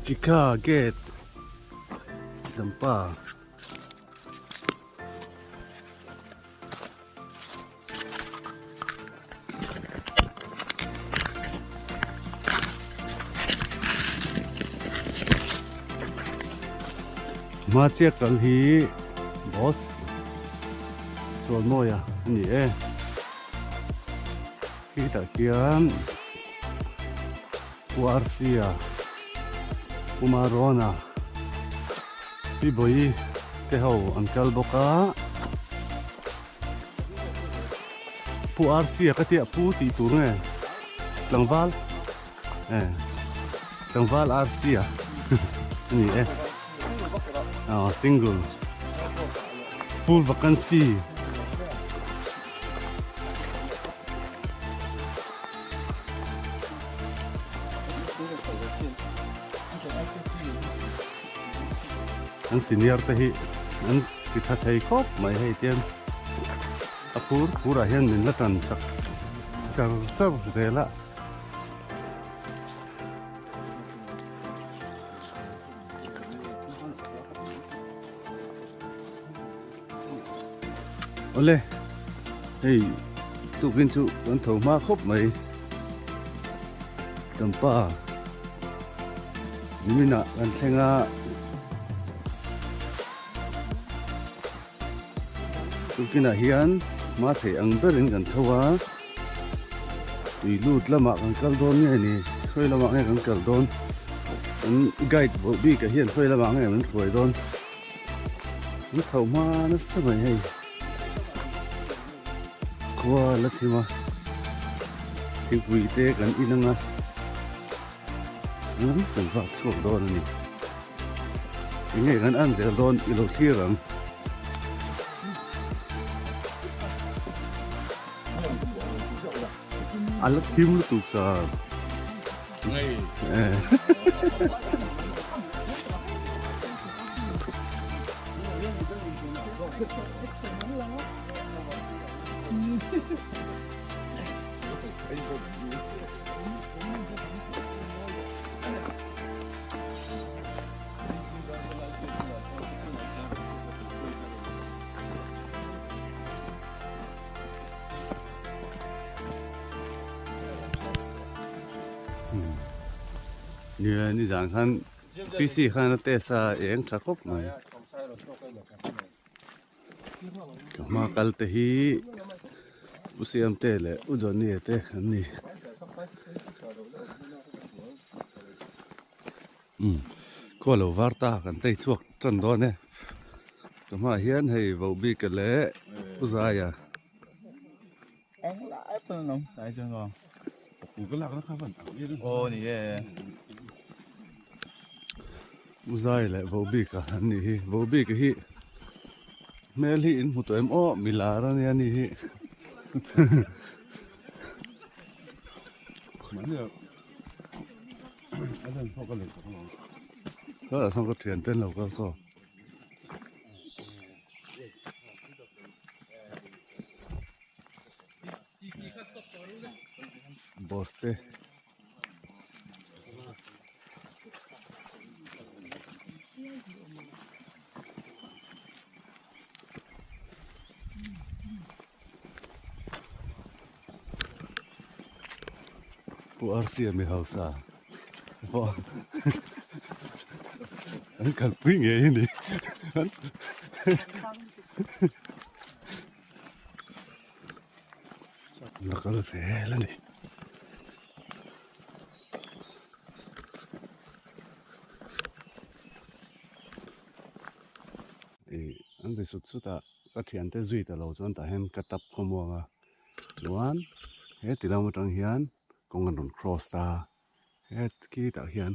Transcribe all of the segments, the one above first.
Chika gate Dampa. Hma chiah kal hi boss Chualmawia a ni e. Khitah khian Pu Arsia, Pu Marona, Pi Bawi te ho an kal bawk a. Pu Arsia ka tia Pu tih tur nge tlangval e tlangval Arsia a ni e aw single full vacancy. An senior te hi an ti tha thei khawp mai hei tian a phur phur ah hian min la tan chak char char zel a. Awle hei tukin chu kan tho hma khawp mai Dampa niminah kan thleng a tukinah hian hma theih ang berin kan tho a tui lut lamah kan kal dawn nge ni khawi lamah nge kan kal dawn kan guide bawlh bikah hian khawi lamah nge min hruai dawn. An tho hma nasa mai hei khua la thim a thingpui te kan in anga lam kan vak chhuak dawn a ni eng nge kan an zel dawn i lo thlir ang. A la thim lutuk sa. Nia ni zan khan PC khan a test a eng tha khawp mai ka hma kal te hi u siam te leh u Johnny te an ni umm khaw lo var ta kan tei chhuak tan dawn e ka hmaah hian hei Vohbika leh u Zaia. Eng lai pawn an awm tlai chuan aw. Pu ka lakna kha van ang em. Aw ni e. Uzai leh Vobika an nih hi. Vobika hi hmel hi in hmu tawh em aw milar a nia ni hi. Ka sawn ka thian ten lo kal saw. Boss te Pu Arsia mi hausa pawh an kalpui ngei a ni la kal zel a ni. Ih an ri sut sut a ka thiante zui ta lo chuan tah hian ka tap khawmuang a chuan he ti lam atang hian kawng an rawn cross ta he khitah hian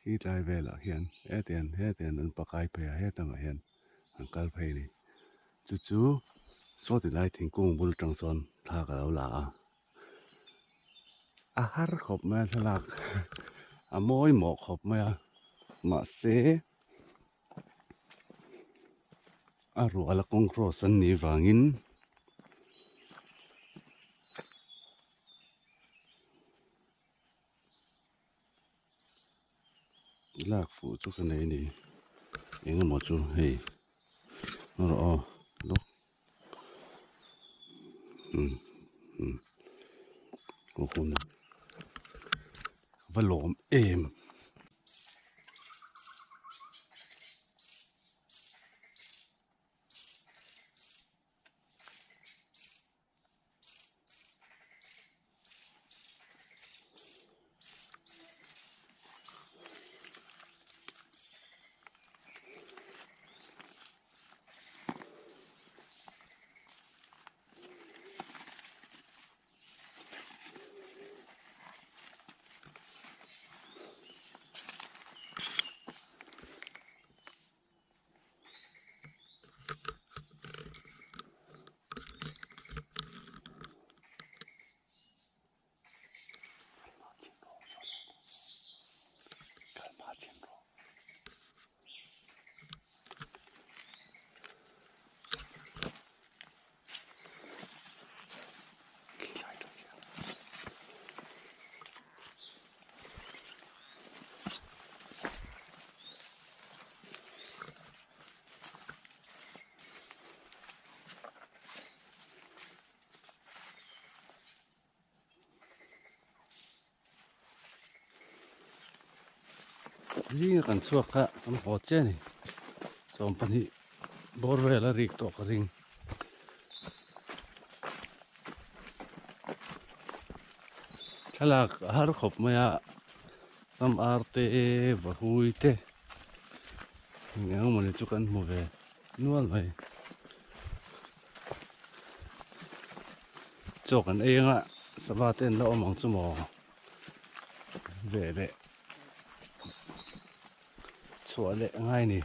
khi tlai velah hian hetiang hetiang an pakai phei a hetlangah hian an kal phei a ni chu chu saw ti lai thingkung bul atang sawn thla ka lo la a a har khawp mai a thlalak a mawi mawh khawp mai a mahse a rual a kawng cross an nih vangin. Lak fuh chu ka nei a ni. Eng emaw chu hei rawh aw lawk umm umm aw hun va lawm em. Zinga kan chhuak kha kan haw che a ni 12 bawr vel a rik tawh ka ring. Thlalak a har khawp mai a sam ar te vahui te eng eng mawni chu kan hmu ve nual mai chaw kan ei anga sava te an la awm ang chu maw ve leh chhuah leh a ngai a ni.